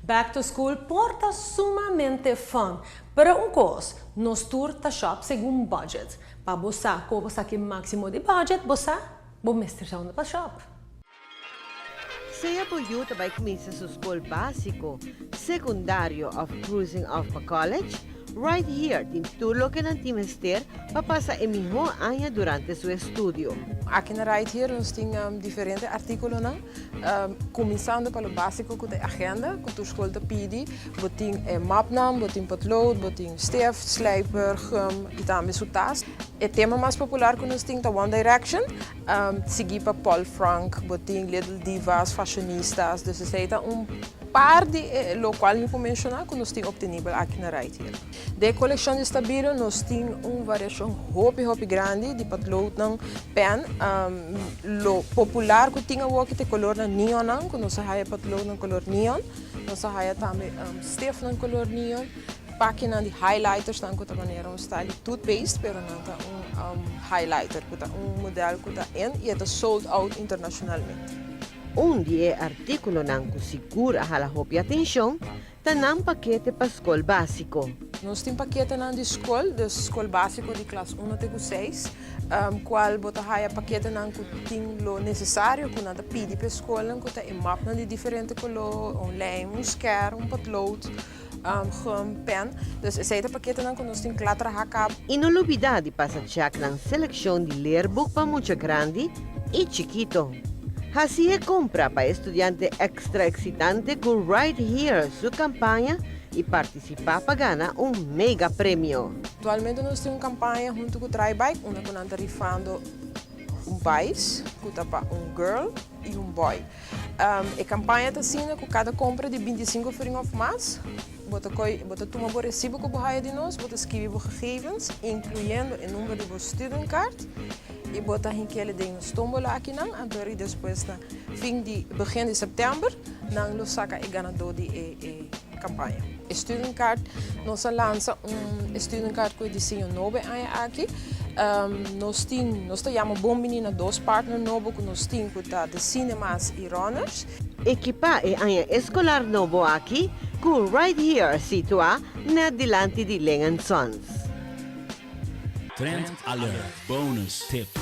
Back to school por ta sumamente fun. Pero un cos, nos tur ta shop segun budget. Pa bo sa con bo saca maximo di budget, bo sa, bo mester sa unda pa shop. Sea bo yiu ta bay cuminsa su scol basico, secundario of cruising off pa college, Right Here tin tur loke nan tin mester pa pasa e miho aña durante su estudio. Aki na Right Here nos tin diferente articulonan, cuminsando pa lo basico cu ta e agenda cu tur scol ta pidi. Bo tin e mapnan, bo tin potlood, bo tin stift, slijper, gum y tambe su tas. E tema mas popular cu nos tin ta One Direction, sigui pa Paul Frank, bo tin Little Divas, Fashionistas, dus esey ta un par di e locual mi por menciona cu nos tin obtenibel aki na Right Here. Den e coleccion di Stabilo nos tin un variacion hopi hopi grandi di potloodnan, pen, lo popular cu tin awoki ta e colornan neonnan, cu nos a haya potloodnan color neon, nos a haya tambe stiftnan color neon, pakinan di highlighters nan cu ta manera un style di toothpaste, pero nan ta un highlighter cu ta un model cu ta in y e ta sold out internacionalmente. Un di e articulonan cu sigur a hala hopi atencion ta nan pakete pa scol basico. Nos tin paketenan di scol, dus scol basico di klas 1 te cu 6, cual bo ta haya paketenan cu tin lo necesario cu nan ta pidi pa e scolnan, cu ta e mapnan di diferente color, un lijm, un sker, un potlood, gum, pen. Dus esey ta paketenan cu nos tin cla traha caba. Y no lubida di pasa check nan seleccion di leerboek pa mucha grandi y chikito. Haci e compra pa e studiante extra excitante cu Right Here su campaña y participa pa gana un mega premio. Actualmente nos tin un campaña hunto cu Tribike unda cu nan ta rifando un bais cu ta pa un girl y un boy. E campaña ta asina cu cada compra di 25 florin of mas, bo ta coy, bo ta tuma bo recibo cu bo haya di nos, bo ta scribi bo gegevens, incluyendo e number di bo studentkaart, y bo ta hinkele den nos tombola akinan, anto y despues na fin di begin di september, nan lo saca e ganador di e campaña. E studentkaart, nos a lansa un studentkaart cu e diseño nobo e aña aki. Nos tin, nos ta yama bon bini na dos partner nobo cu nos tin, cu ta The Cinemas y Runners. Ekipa e aña escolar nobo aki cu Right Here, situa net dilanti di Ling Sons. Trend Alert Bonus Tip.